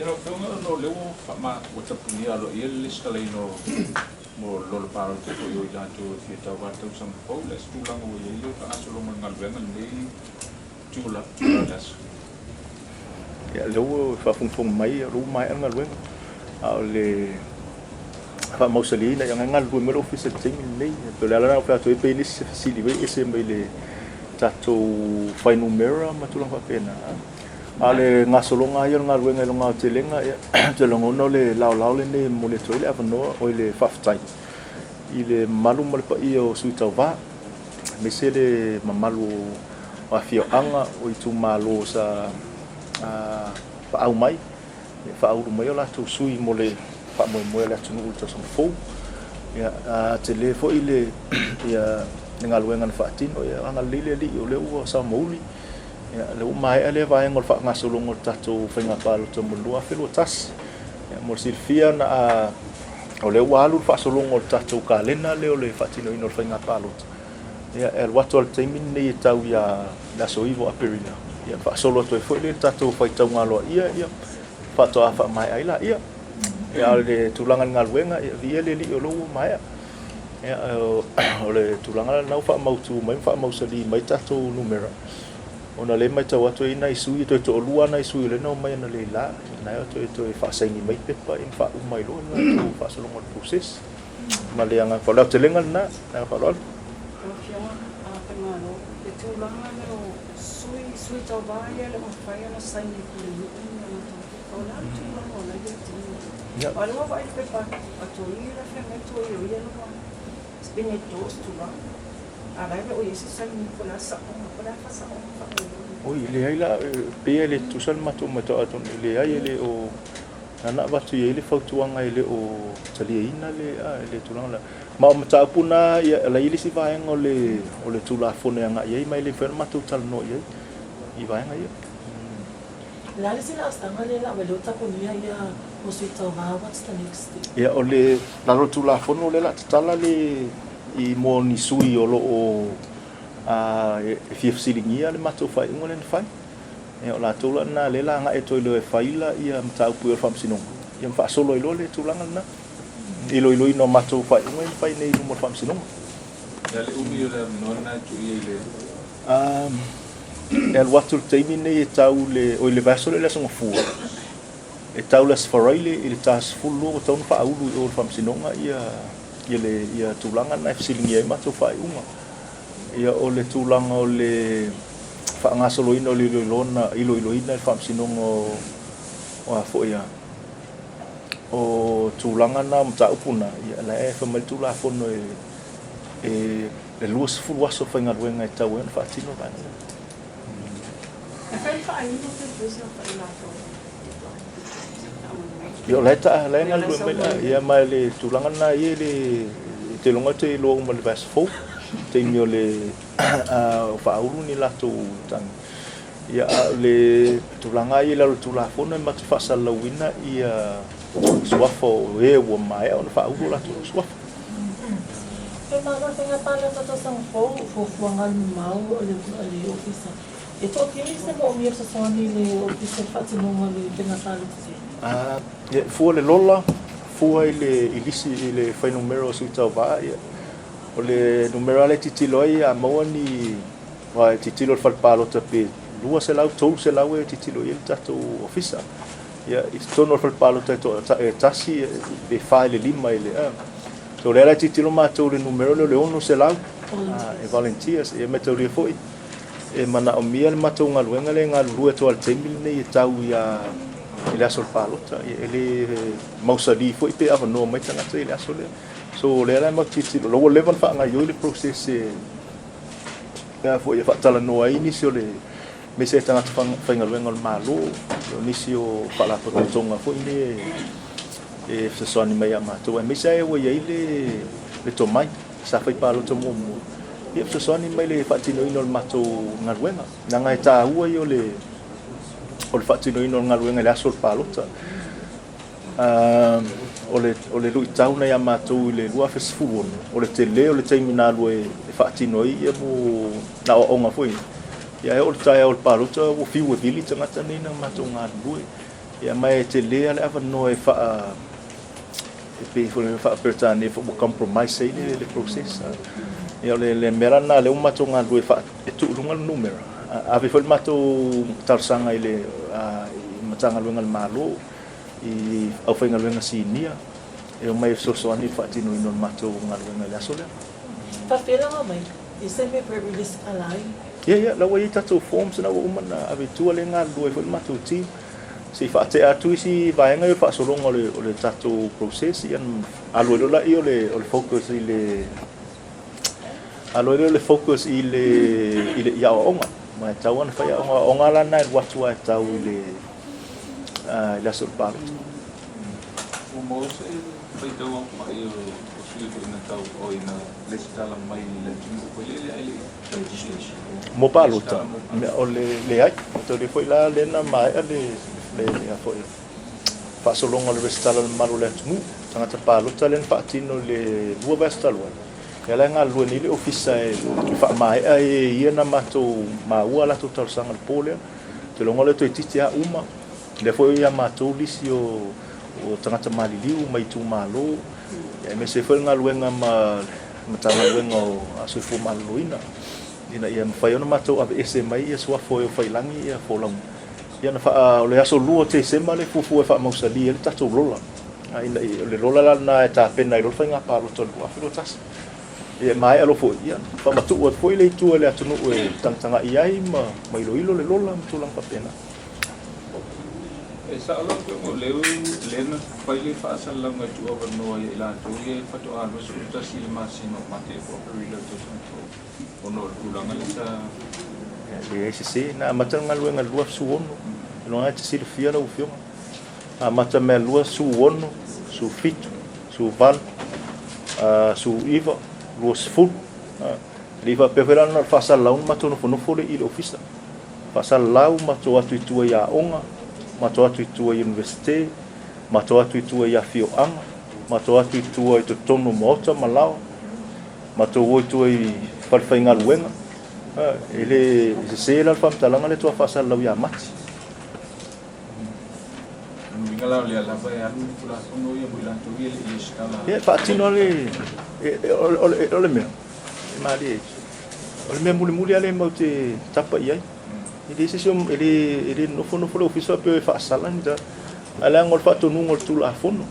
Ia lau Afioga ona o lea ua faama ua tapunia aloaia le lesitalaina o mo lola palota foi o i latou e fia tauva i le tausaga fou. O le a se tulaga ua i ai le faagasologa o le galuega i lenei itula o le aso? Ia, lea ua faafogafoga mai o lea ua maea le galuega, a o le faamausaliina, ia na e galulue mai le Ofisa i le taimi lenei. E pei o le ala lena na ou fai atu ai pe i ai nisi fesili foi e ese mai le tatou fuainumera ma tulaga faapena. A o le gasologa lava ia o le galuega i lona aotelega, ia, ou te lagona o le laolao lenei e momoli atu ai le avanoa, oi le faafetai i le mamalu ma le paia o sui tauva, aemaise le mamalu o afioaga o itumalo sa paau mai, faaulu mai o latou sui mo le faamoemoe o le atunuu i le tausaga fou. Ia, a tele foi le, ia, le galuega na faatino, ia agalelei le Alii o lea ua saomauli. Ia, o lea ua maea lea vaega o le faagasologa o le tatou faiga palota mo le 2021. Ia, mo le silafia, na a, o lea ua alu le faasologa o le tatou kalena lea o le faatinoina o le faiga palota. Ia, e alu atu lava i le taimi lenei e tau ia le aso 9 o Aperila, ia faasolo atu ai foi lea i le tatou faitauga aloaia, ia, faatoa faamaea ai laia. Ia, a o le tulaga i le galuega, ia, viia le Alii o lea ua maea. Ia, o le tulaga lena ua faamautu mai ma faamausali mai tatou numera, ona o lea e matau atu e i ai nai sui, e toe toalua lava nai sui o lea na omai analeila, na e toe toe faasaini mai pepa ma faauma ai loa le latou faasologa o le process. Ma le agaga faaaloalo. O le aotelega lena, le agaga faaaloalo. Lau Afioga a Faimalo, le tulaga lea o sui, sui tauva ia e le o mafai ona saini e Pulenuu ni a latou pepa, o le a le tulaga o la e i ai i le taimi lenei? Aua o lea ua vaai i le pepa a Toia la e fai mai Toia o ia na ua endorse tulaga, a o la e le o i ai se saini, po o le a le saoga, po o le a le faasaoga faamolemole. Oi, leai la, e pei e le tutusa le matou matau atonu e leai e le o Na na avatu i ai le fautuaga e le o taliaina le, le tulaga lea. Ma o mataupu na, ia, la i ai le isi vaega o le, o le Tulafono e agai i ai, ma e le mafai ona matou talanoa i ai i vaega ia. O le a le isi laasaga lea la ua le o tapunia ia mo sui tauva, what's the next step? Ia, o le lalo o le Tulafono lea o le a tatala le, i mo ni sui o lo o e fia fesiligia le matou faaiuga lea na fai. Ia, o latou la lena lea la agai atu ai loa e faila ia mataupu i o i le Faamasinoga, ia ma faasolo ai loa le tulaga lena i iloiloina o matou faaiuga ia na fai nei i luma o le Faamasinoga. Ia le umi o le avanoa lena e tuu i ai i le. E alu atu i le taimi lenei e tau le, oi le vaiaso lea i le Aso Gafua, e tau le Aso Faraile i le ta 12 ua tatau ona faaulu i o i le Faamasinoga ia, ia le, ia tulaga lena e fesiligia ai matou faaiuga. Ia, o le tulaga o le faagasoloina o le iloiloina, iloiloina e le Faamasinoga o, o a foi a, o tulaga na o mataupu na, ia, la e fai mai le Tulafono e, e, e 20 aso faigaluega e tatau ai ona faatino le vaega lea. E fai le faaiuga pe fai se fai latou. Ia, o la e ta, la e galulue mai la, ia, ma le tulaga lena ia le, e te iloga te iloa uma i le vaiaso fou, taimi o le o faaulu ni latou tagi. Ia, a o le tulaga ia i lalo o le Tulafono e matou te faasalalauina ia suafa o e ua maea ona faaulu o latou suafa. He malo le faiga palota tausaga fou, fuafuaga alumamao a le Ofisa. E toatele se moomia fesoasoani i le Ofisa i le faatinoga o le faiga palota nei? Ia, fua le lola, fua i le i lisi i le fuainumera o sui tauva, ia, o le numera lea e tilotilo ai a maua ni, aua e tilotilo le fale palota pe 200, 300 e tilotilo i ai le tatou ofisa. Ia, i totonu o le fale palota e tasi pe fa i le lima i le, so o lea la e tilotilo matou i le numera lea o le 600 e volunteers. Ia e mataulia foi e manaomia le matou galuega lea e galulue atu lava i le taimi lenei e tau ia i le aso o le palota. Ia, e le mausali foi pe avanoa mai tagata i le aso lea. So o lea la e matou te tilotilo, o la ua leva ona faagaoioi le process e a foi e faatalanoa ai nisi o le aemaise ai tagata faigaluega o le Malo, o nisi o faalapotopotoga foi nei e fesoasoani mai ia matou, aemaise lava ua i ai le tomai sa fai palota muamua, ia fesoasoani mai i le faatinoina o le matou galuega. Leaga e taua ia o le faatinoina o le galuega i le aso o le palota. O le luitau na ia matou i le 2016, o le tele o le taimi na alu e faatino ai ia mo aoaoga foi ia, ae oo i le taeao o le palota ua fiu e vili tagata nei na matou galulue. Ia ma e tele lava le avanoa e faa e pei foi le faa-Peretania foi ua compromise ai le process. Ia o le mea la lena lea ua matou galulue e tuu i luga le numera. Ave foi le matou talosaga i le Matagaluega a le Malo i aufaigaluega sinia e omai e fesoasoani i le faatinoina o le matou galuega i le aso lea. Faafelaga mai i se mea pe release ala ai. Ia, ia, la ua i ai tatou forms la ua uma ona ave i tua lea e galulue ai foi le matou team se i faatea atu isi vaega ia o le faasologa o le tatou process ia ona alu ai loa lea o le focus i le alu ai lea o le focus i le i aoaoga ma e tatau lava ona fai aoga. O aoga la na e alu atu lava e tau i le i le aso o le palota. Ua maua se faitau aofai o sui foi na tau oi na lesitala mai i le atunuu foi lele ae le i registration. Mo palota, mea o le leai. Matou le foi la lea na maea le le a foi faasologa o le resitala o le mamalu o le atunuu. Tagata palota lea na faatino i le 2 vaiaso talu ai. Lea la e galulue nei le ofisa e faamaea e ia na matou maua a latou talosaga i le po lea. Ou te iloa o lea toeitiiti lava uma. Lea foi ia matou lisi o tagata maliliu mai itumalo, aemaise ai foi le galuega ma le Matagaluega o Soifua Maloloina, ina ia mafai ona matou aveese mai ia suafa o e o failangi ia folauga. Ia na faa, o le aso 2 o Tesema le fuafua e faamausali ai le tatou lola. Ina ia, o le lola la lena e tapena ai loa le faiga palota o le 2021. Ia e maea loa foi, ia faamatuu atu foi le itu a le atunuu e tagatagai ai ma iloilo le lola ma tulaga faapena. E sao lau Afioga, o lea lea na fai le faasalalauga e tuuavanoa ia i latou ia e faatoa 21 i le masina o Mate po o Aperila o le tausaga fou ona o le tulaga lea sa. E leai sese, na amata le galuega i le 26, ailoga e te silafia lau Afioga. Na amata mai le 26, 17, 18, 19, 20. E le i faapea foi la na o le faasalalau ona matou nofonofo lea i le ofisa. Faasalalau, matou atu i tua i aoga, matou atu i tua i Iunivesite, matou atu i tua i afioaga, matou atu i tua i totonu o maota ma laoa, matou o i tua i falefaigaluega. E le sese la le faamatalaga lea toe faasalalau ia Mati. Uiga la o lea lava e alu le Tulafono ia mo i latou ia e le i lesitala. Ia e faatino le, o le mea, e malie. O le mea mulimuli lava lea matou te tapa i ai. E leai se isi o, e le, e le nofonofo le ofisa faapea e faasala ni tagata. Ae leaga o le faatonuga o le Tulafono.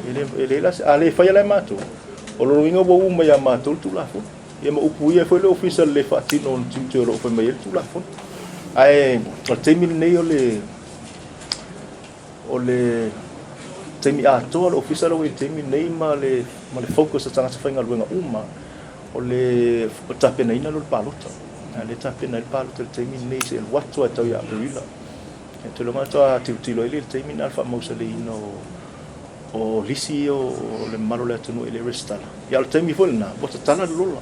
E le, e leai la se, a le faia la e matou, o lona uiga ua uma ia matou le Tulafono. Ia ma upuia ai foi le ofisa i le le faatino o ni tiute o lo o fai mai ai le Tulafono. Ae o le taimi lenei o le, o le taimi atoa o le ofisa la ua i le taimi lenei ma le, ma le focus a tagata faigaluega uma O le tapenaina lea o le palota. A lea e tapena ai le palota i le taimi lenei se i alu atu lava e tau ia Aperila. E te iloa faatoa tilotilo ai lea i le taimi lena i le faamausaleiina o lisi ia o le mamalu o le atunuu e le resitala. Ia a o le taimi foi lena ua tatala le lola.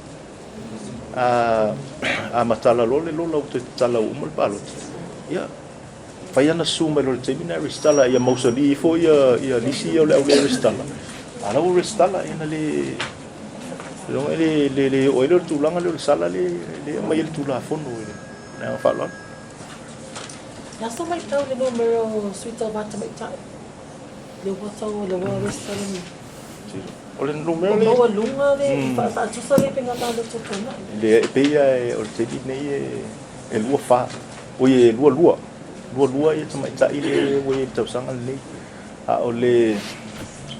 A matala loa le lola ua toe tatala ua uma le palota, ia fai ana susu mai loa i le taimi lena e resitala ia mausali ifo ia lisi ia o le au le resitala, a o la ua resitala ia na le Iloga e le le oo ai lea o le tulaga lea o le sala lea e aumai ai le Tulafono i le agaga faaaloalo. Le aso matau le numera o sui tauva tamaitai lea ua tau lea ua register le O le numera lea. O maualuga le faatusa le faiga palota ua tuanai. Le e pei lava o le taimi lenei e 24, oi e 22, 22 ia tamaitai lea ua i ai i le tausaga lenei. A o le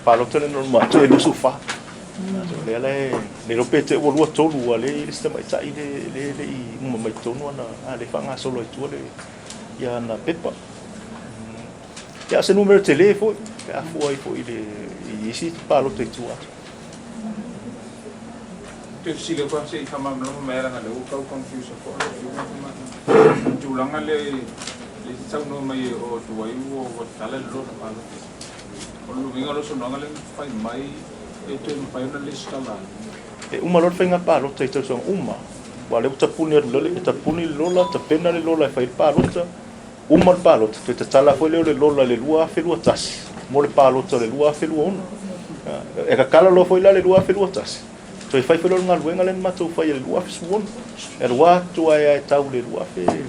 palota lea na loma atu e 24. O lea la e le iloa pe te i ua 23 aua o lea e i ai le isi tamaitai lea e le i uma mai totonu ana, a lea e faagasolo ai tua le ia ana pepa. Ia o se numera tele foi pe a fua ai foi i le i isi palota i tua atu. Ou te fesili atu lava se i faamalamalama mai leaga o lea ua tau confuse foi lou afioga i le tulaga lea i le saunoa mai o atu ai ua tatala le lola palota. O le uiga o lau saunoaga lea na fai mai e toe mafai ona lesitala ai. E uma loa le faiga palota i tausaga uma, aua o lea ua tapuni atu loa, e tapuni le lola, tapena le lola e fai ai le palota, uma le palota, toe tatala foi lea o le lola i le 2021 mo le palota o le 2026. E tatala loa foi la le 2021, toe fai foi lea o le galuega lea na matou faia i le 2016, e alu atu lava e tau i le 2026.